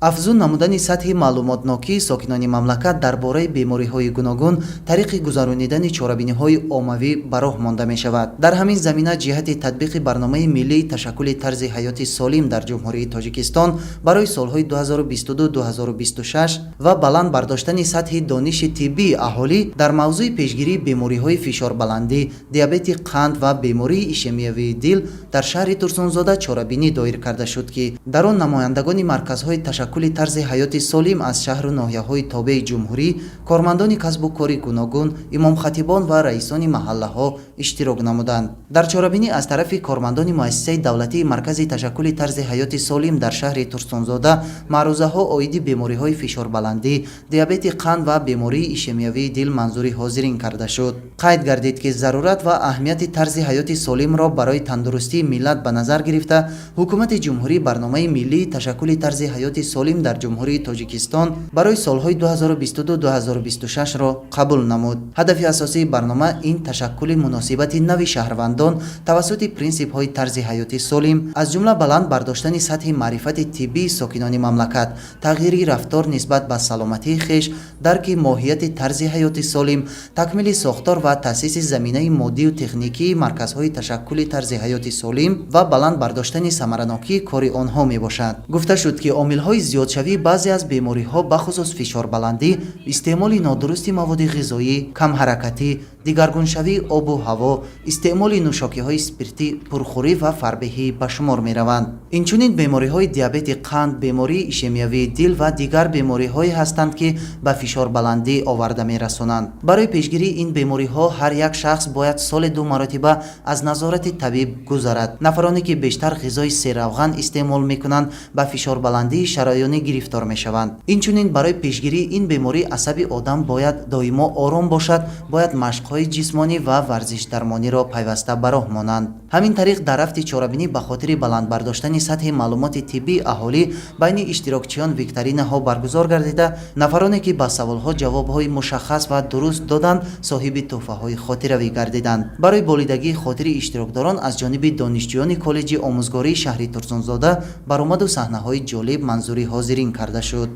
Афзун намудани сатҳи маълумотнокии сокинони мамлакат дар бораи бемориҳои гуногун тариқи гузаронидани чорабиниҳои оммавӣ ба роҳ монда мешавад. Дар ҳамин замина, ҷиҳати татбиқи Барномаи миллии ташаккули тарзи ҳаёти солим дар Ҷумҳурии Тоҷикистон барои солҳои 2022-2026 ва баланд бардоштани сатҳи дониши тиббии аҳолӣ дар мавзӯи пешгирии бемориҳои фишорбаландӣ, диабети қанд ва бемории ишемиявии дил дар шаҳри Турсунзода чорабинӣ доир карда шуд, ки дар он намояндагони марказҳои ташаккули тарзи ҳаёти солим аз шаҳру ноҳияҳои тобеи ҷумҳурӣ, кормандони касбу кори гуногун, имомхатибон ва раисони маҳаллаҳо иштирок намуданд. Дар чорабинӣ аз тарафи кормандони муассисаи давлатии Маркази ташаккули тарзи ҳаёти солим дар шаҳри Турсунзода маърузаҳо оиди бемориҳои фишорбаландӣ, диабети қанд ва бемории ишемиявии дил манзури ҳозирин карда шуд. Қайд гардид, ки зарурат ва аҳамияти тарзи ҳаёти солимро барои тандурустии миллат ба назар гирифта, Ҳукумати ҷумҳурӣ Барномаи миллии ташаккули тарзи ҳаёти солим дар Ҷумҳурии Тоҷикистон барои солҳои 2022-2026-ро қабул намуд. Ҳадафи асосии барнома ин ташаккули муносибати нави шаҳрвандон тавассути принсипҳои тарзи ҳаёти солим, аз ҷумла баланд бардоштани сатҳи маърифати тиббии сокинони мамлакат, тағйири рафтор нисбат ба саломатии хеш, дарки моҳияти тарзи ҳаёти солим, такмили сохтор ва таъсиси заминаи моддию техникии марказҳои ташаккули тарзи ҳаёти солим ва баланд бардоштани самаранокии кори онҳо мебошад. Гуфта шуд, ки омилҳои зиёдшавии баъзе аз бемориҳо, бахусус фишорбаландӣ, истеъмоли нодурусти маводи ғизоӣ, камҳаракатӣ, дигаргуншавии обу ҳаво, истеъмоли нӯшокиҳои спиртӣ, пурхӯрӣ ва фарбеҳӣ ба шумор мераванд. Инчунин бемориҳои диабети қанд, бемории ишемиявии дил ва дигар бемориҳое ҳастанд, ки ба фишорбаландӣ оварда мерасонанд. Барои пешгирии ин бемориҳо ҳар як шахс бояд соли ду маротиба аз назорати табиб гузарад. Нафароне, ки бештар ғизои серравған истеъмол мекунанд, ба фишорбаландии шараёнӣ гирифтор мешаванд. Инчунин барои пешгирии ин беморӣ асаби одам бояд доимо ором бошад, бояд машқҳои ҷисмонӣ ва варзишдармониро пайваста ба роҳ монанд. Ҳамин тариқ, дар рафти чорабинӣ ба хотири баланд бардоштани сатҳи маълумоти тиббии аҳолӣ байни иштирокчиён викторинаҳо баргузор гардида, нафароне, ки ба саволҳо ҷавобҳои мушаххас ва дуруст доданд, соҳиби тӯҳфаҳои хотиравӣ гардиданд. Барои болидагии хотири иштирокдорон аз ҷониби донишҷӯёни коллеҷи омӯзгории шаҳри Турсунзода баромаду саҳнаҳои ҷолиб манзури ҳозирин карда шуд.